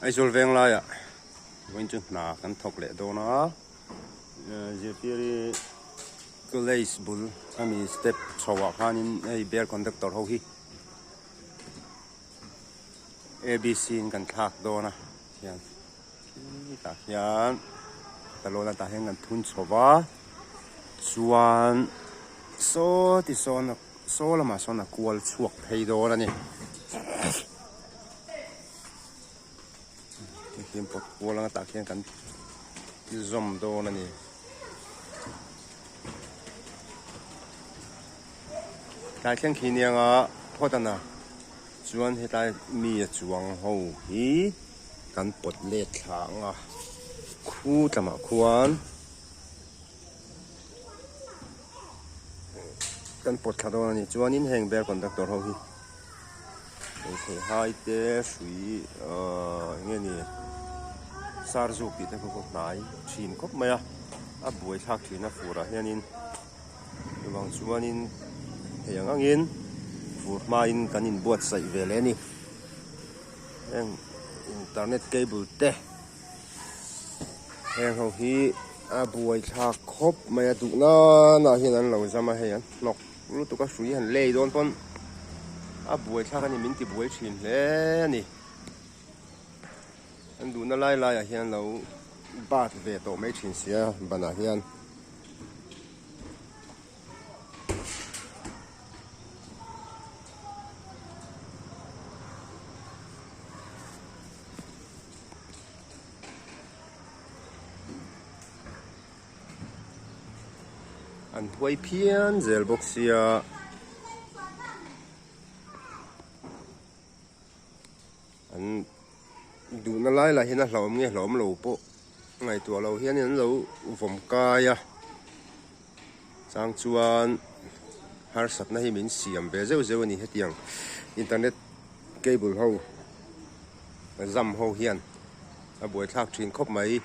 Aizawl veng laiah vawiin chu hna kan thawk leh dawn a, zirtiri college bul ami step chho ah khanin hei bel conductor ho hi abc in kan thlak dawn a hian khitah hian talawna tah hian kan thun chho va chuan saw ti sawn a. Saw lamah sawn a kual chhuak phei dawn a ni. Hei pawt kual anga tah khian kan ti zawm dawn a ni. Tlai thleng khi nia nga phawt a na chuan hetlai mi a chuang ho hi kan pawt let thla ang a khu tlamah khuan. Kan pawt thla dawn a ni chuanin heng bel conductor ho hi thei hai te hrui ahh eng nge ni sar zuk tih te pawh hnai thin khawp mai a a buai thlak thin a fur ah hianin chuvang chuanin hei ang angin fur hmain kan inbuatsaih ve leh a ni heng internet cable te. Heng ho hi a buai thlak khawp mai a duh nana hian an lo zam a hei an hnawk lutuk a hrui han lei dawn pawn a buai thlak a ni min ti buai thin hle a ni an duhna lai lai ah hian lo bat ve tawh mai thin sia banah hian. An huai phian zel bawk sia. An duhna lai lah hian a hlauhawm nge hlauhawm lo pawh ngaihtuah loh hian an lo vawm kai a chang chuan harsatna hi min siam ve zeuh zeuh a ni hetiang internet cable ho zam ho hian a buaithlak thin khawp mai.